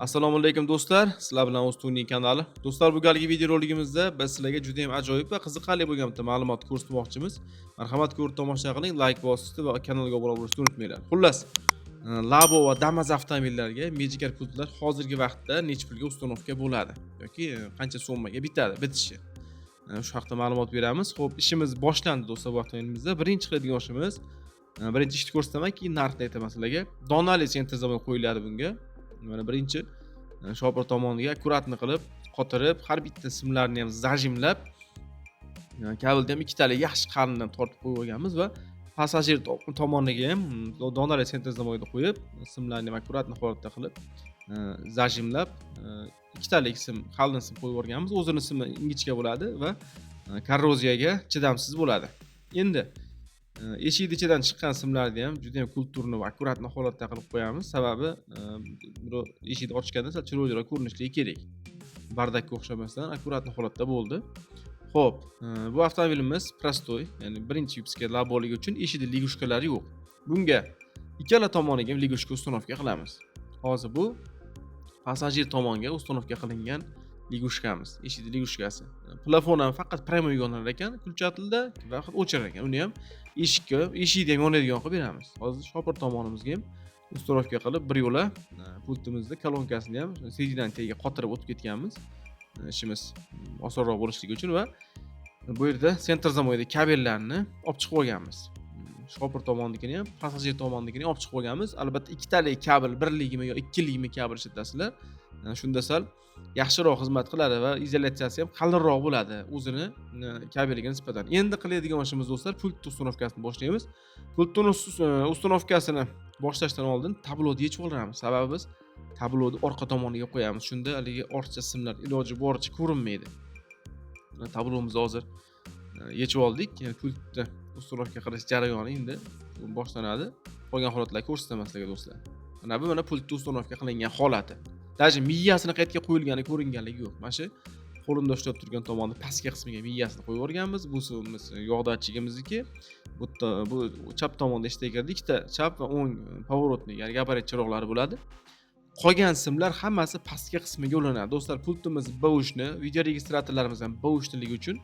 Assalomu alaykum, do'stlar. Sizlar bilan O'ztuning kanali. Do'stlar, bu galgi videoroligimizda biz sizlarga juda ham ajoyib va qiziqarli bo'lgan bitta ma'lumot ko'rsatmoqchimiz. Marhamat, ko'rib tomosha qiling, layk bosishni va kanalga obuna bo'lishni unutmanglar. Xullas, Labo va Damas avtomobillariga Magicar pultlar hozirgi vaqtda necha pulga установка bo'ladi yoki qancha summaga bitadi, bitishi. Shu haqda ma'lumot beramiz. Xo'p, ishimiz boshlandi, do'stlar, bu avtomobilimizda. Birinchi qiladigan ishimiz, birinchi ishni ko'rsataman, keyin narxni aytaman sizlarga. Donali центр замок qo'yiladi bunga. Mana birinchi shopir tomoniga аккуратно qilib qotirib, har bitta simlarni ham зажим lab, kabelni ham ikkitali yaxshi qalindan tortib qo'yib olganmiz va passajir tomoniga ham donali центр замок ni qo'yib, simlarni ham аккуратно holatda qilib, зажим lab, ikkitalik sim, qalin sim qo'yib yuborganmiz. O'zini simi ingichka bo'ladi va korroziyaga chidamsiz bo'ladi. Endi eshikni ichidan chiqqan simlarni ham juda ham культурно va аккуратно holatda qilib qo'yamiz. Sababi birov eshikni ochganda sal chiroyliroq ko'rinishligi kerak. Бардак ka o'xshamasdan аккуратно holatda bo'ldi. Xo'p, bu avtomobilimiz простой, ya'ni birinchi выпуска Laboligi uchun eshikda лягушка lari yo'q. Bunga ikkala tomoniga ham лягушка установка qilamiz. Hozir bu passajir tomonga установка qilingan лягушка miz, eshikni лягушка si. Plafon ham faqat прямой yonar ekan включатель da va o'chirar ekan. Uni ham eshikka, eshikni ham yonadigan qilib beramiz. Hozir shopir tomonimizga ham установка qilib, bir yo'la pultimizni kolonkasini ham середина ni tagiga qotirib o'tib ketganmiz. Ishimiz osonroq bo'lishligi uchun va bu yerda центр замок da kabellarni olib chiqib olganmiz. Shopir tomonnikini ham, passajir tomonnikini ham olib chiqib olganmiz. Albatta, ikkitalik kabel birligimi yo ikkilikmi kabel ishlatasizlar. Shunda sal yaxshiroq xizmat qiladi va izolyatsiyasi ham qalinroq bo'ladi o'zini kabeliga nisbatan. Endi qiladigan ishimiz, do'stlar, pult установка sini boshlaymiz. Pultni установка sini boshlashdan oldin tabloni yechib olamiz. Sababi biz tabloni orqa tomoniga qo'yamiz. Shunda haligi ortiqcha simlar iloji boricha ko'rinmaydi. Mana tablomizni hozir yechib oldik. Ya'ni pultni установка qilish jarayoni endi boshlanadi. Qolgan holatlarni ko'rsataman sizlarga, do'stlar. Mana bu, mana pultni установка qilingan holati. Даже miyasini qayerga qo'yilgani ko'ringanligi yo'q. Mana shu qo'limda ushlab turgan tomonni pastki qismiga miyasini qo'yib yuborganmiz. Bu simimiz yog' datchigimizniki. Bu yerda, bu chap tomonda ishlaydi. Ikkita chap va o'ng поворотный, ya'ni gabarit chiroqlari bo'ladi. Qolgan simlar hammasi pastki qismiga ulanadi. Do'stlar, pultimiz бэушный, video registratorlarimiz ham бэушный ligi uchun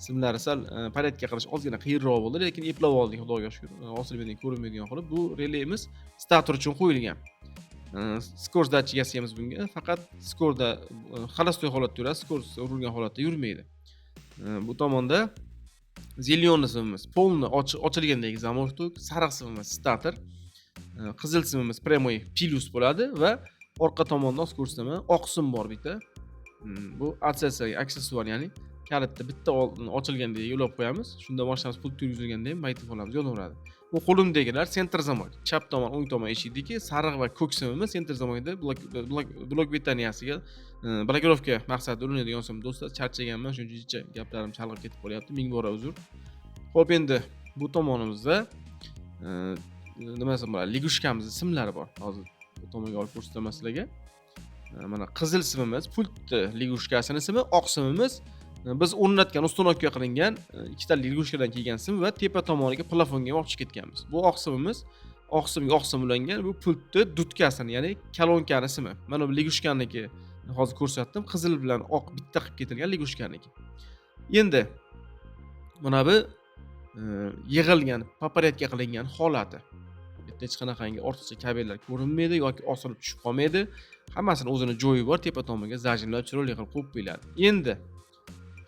simlari sal порядка qilish ozgina qiyinroq bo'ldi, lekin eplab oldik, xudoga shukur. Osilmaydigan, ko'rinmaydigan qilib. Bu relemiz stator uchun qo'yilgan. Скорость datchik yasaganmiz bunga. Faqat скор da холостой holatda yuradi, скорость urilgan holatda yurmaydi. Bu tomonda зелёный simimiz полный ochilgandagi замок tok, sariq simimiz stator, qizil simimiz прямой плюс bo'ladi va orqa tomonda hozir ko'rsataman, oq sim bor bitta. Bu ACS aksessuar, ya'ni kalitni bitta ochilganda ulab qo'yamiz. Shunda mashinamiz pult yurgizilganda ham magnitofonlarimiz yonaveradi. Bu qo'limdagilar центр замок. Chap tomon, o'ng tomon eshikniki, sariq va ko'k simimiz центр замок da блок питания siga blokirovka maqsadida ulanadigan sim. Do'stlar, charchaganman, shuning uchun gaplarim chalg'ib ketib qolyapti. Ming bora uzr. Xo'p, endi bu tomonimizda nima desam bo'ladi, лягушка mizni simlari bor. Hozir bu tomonga olib ko'rsataman sizlarga. Mana qizil simimiz pultni лягушка sini simi, oq simimiz biz o'rnatgan, установка qilingan ikkita лягушка dan kelgan sim va tepa tomoniga plafonga ham olib chiqib ketganmiz. Bu oq simimiz, oq simga oq sim ulangan, bu pultni дудка sini, ya'ni kolonkani simi. Mana bu лягушка niki hozir ko'rsatdim, qizil bilan oq bitta qilib ketilgan лягушка niki. Endi mana bu yig'ilgan, по порядка qilingan holati. Bu yerda hech qanaqangi ortiqcha kabellar ko'rinmaydi yoki osilib tushib qolmaydi. Hammasini o'zini joyi bor, tepa tomonga зажим lab chiroyli qilib qo'yib qo'yiladi. Endi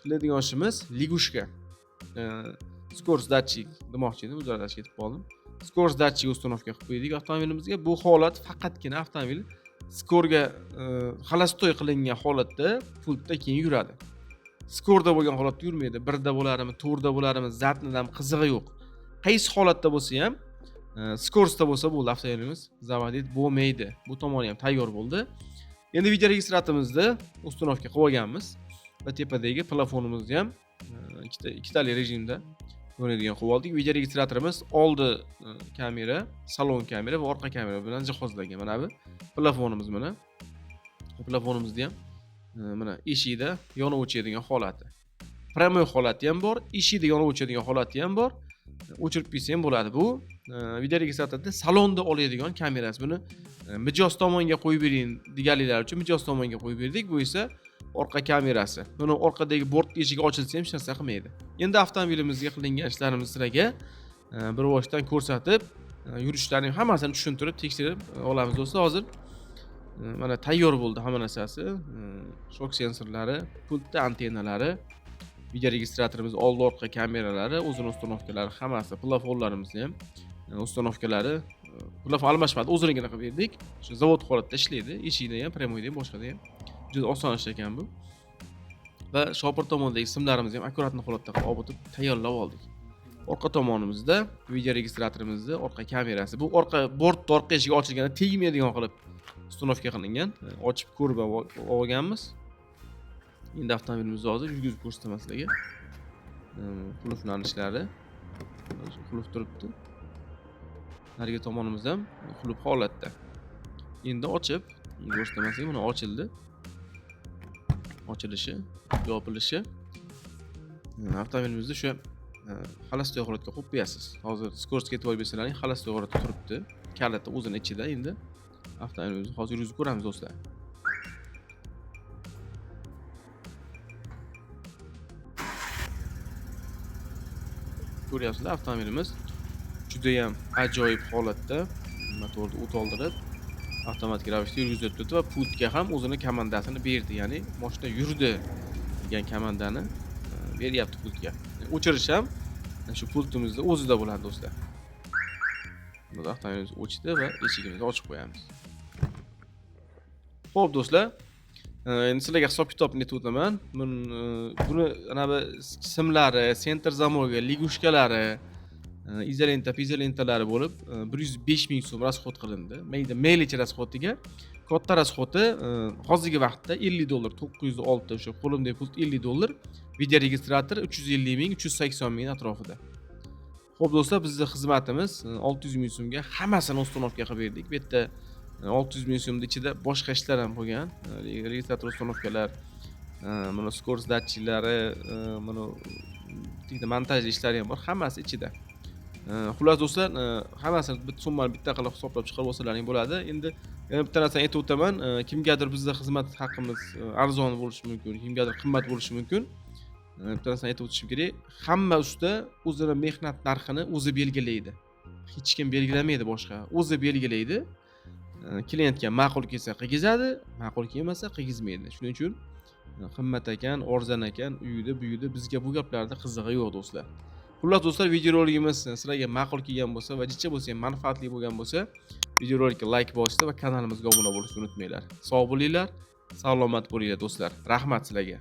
qiladigan ishimiz лягушка. Скорость datchik demoqchi edim, uzr, adashib ketib qoldim. Скорость datchik установка qilib qo'ydik avtomobilimizga. Bu holat faqatgina avtomobil скор ga холостой qilingan holatda pultda keyin yuradi. Скор da bo'lgan holatda yurmaydi. Birda bo'ladimi, to'rtda bo'ladimi, задний dan qizig'i yo'q. Qaysi holatda bo'lsa ham, скорость da bo'lsa bo'ldi, avtomobilimiz заводить bo'lmaydi. Bu tomoni ham tayyor bo'ldi. Endi video registratorimizni установка qilib olganmiz va tepadagi plafonimizni ham ikkita ikkitali rejimda ko'radigan qilib oldik. Video registratorimiz oldi kamera, salon kamera va orqa kamera bilan jihozlangan. Mana bu plafonimiz mana. Plafonimizni ham mana eshikda yonib o'chadigan holati. Прямой holati ham bor, eshikda yonib o'chadigan holati ham bor. O'chirib qo'ysa ham bo'ladi. Bu video registratorda salonda oladigan kamerasi. Buni mijoz tomonga qo'yib bering deganliklar uchun mijoz tomonga qo'yib berdik. Bu esa orqa kamerasi. Buni orqadagi bort eshigi ochilsa ham hech narsa qilmaydi. Endi avtomobilimizga qilingan ishlarimizni sizlarga bir boshdan ko'rsatib, yurishlarning hammasini tushuntirib, tekshirib olamiz do'stlar. Hozir mana tayyor bo'ldi hamma narsasi. Shok sensorlari, pultda antennalari, video registratorimiz oldi orqa kameralari, o'zini ustanovkalari hammasi, plafonlarimizni ham ustanovkalari, plafon almashmadi, o'zinigina qilib berdik. Shu zavod holatda ishlaydi, eshikda ham, prямойda ham, boshqada ham. Juda oson ish ekan bu. Va shopir tomondagi simlarimizni ham akkuratni holatda qilib olib o'tib tayyorlab oldik. Orqa tomonimizda video registratorimizni orqa kamerasi. Bu orqa bort orqa eshigi ochilganda tegmaydigan qilib ustanovka qilingan. Ochib ko'rib olganmiz. Endi avtomobilimizni hozir yurgizib ko'rsataman sizlarga. Qulflanishlari. Qulf turibdi. Narigi tomonimizda ham qulf holatda. Endi ochib ko'rsataman sizlarga, mana ochildi. Ochilishi, yopilishi. Avtomobilimizni o'sha xalastoy holatga qo'yib qo'yasiz. Hozir скоростьga e'tibor bersalaring, xalastoy holatda turibdi. Kaliti o'zini ichida. Endi avtomobilimizni hozir yurgizib ko'ramiz do'stlar. Ko'ryapsizlar, avtomobilimiz juda ham ajoyib holatda motorni o't oldirib, avtomatik ravishda yurgizib turibdi va pultga ham o'zini komandasini berdi, ya'ni mashina yurdi degan komandani beryapti pultga. O'chirish ham shu pultimizda o'zida bo'ladi do'stlar. Bunda avtomobilimiz o'chdi va eshigimizni ochib qo'yamiz. Xo'p do'stlar, endi sizlarga hisob-kitobni aytib o'taman. Buni ana bu simlari, senter zamogi, ligushkalari, izolenta, pizolentalari bo'lib, 105 ming so'm rasxod qilindi. Mayda melicha rasxodiga katta rasxodi hozirgi vaqtda ellik dollar, to'qqiz yuz olti, o'sha qo'limdagi pult ellik dollar, video registrator uch yuz ellik ming, uch yuz sakson ming atrofida. Xo'p do'stlar, bizning xizmatimiz 600 ming so'mga hammasini ustanovka qilib berdik. Bu yerda 600 ming so'mning ichida boshqa ishlar ham bo'lgan. Registrator ustanovkalar, mana skors datchiklari, mana bitta montaj ishlari ham bor, hammasi ichida. Xullas do'stlar, hammasini bitta summani bitta qilib hisoblab chiqarib olsalaring bo'ladi. Endi yana bitta narsani aytib o'taman, kimgadir bizning xizmat haqimiz arzon bo'lishi mumkin, kimgadir qimmat bo'lishi mumkin. Bitta narsani aytib o'tishim kerak, hamma usta o'zini mehnat narxini o'zi belgilaydi. Hech kim belgilamaydi boshqa, o'zi belgilaydi. Klientga ma'qul kelsa qilgizadi, ma'qul kelmasa qilgizmaydi. Shuning uchun qimmat ekan, arzon ekan, uyida, bu uyida bizga bu gaplarda qizig'i yo'q do'stlar. Xullas do'stlar, videorolikimiz sizlarga ma'qul kelgan bo'lsa va jicha bo'lsa ham manfaatli bo'lgan bo'lsa, videorolikka like bosishni va kanalimizga obuna bo'lishni unutmanglar. Sog' bo'linglar, salomat bo'linglar do'stlar. Rahmat sizlarga.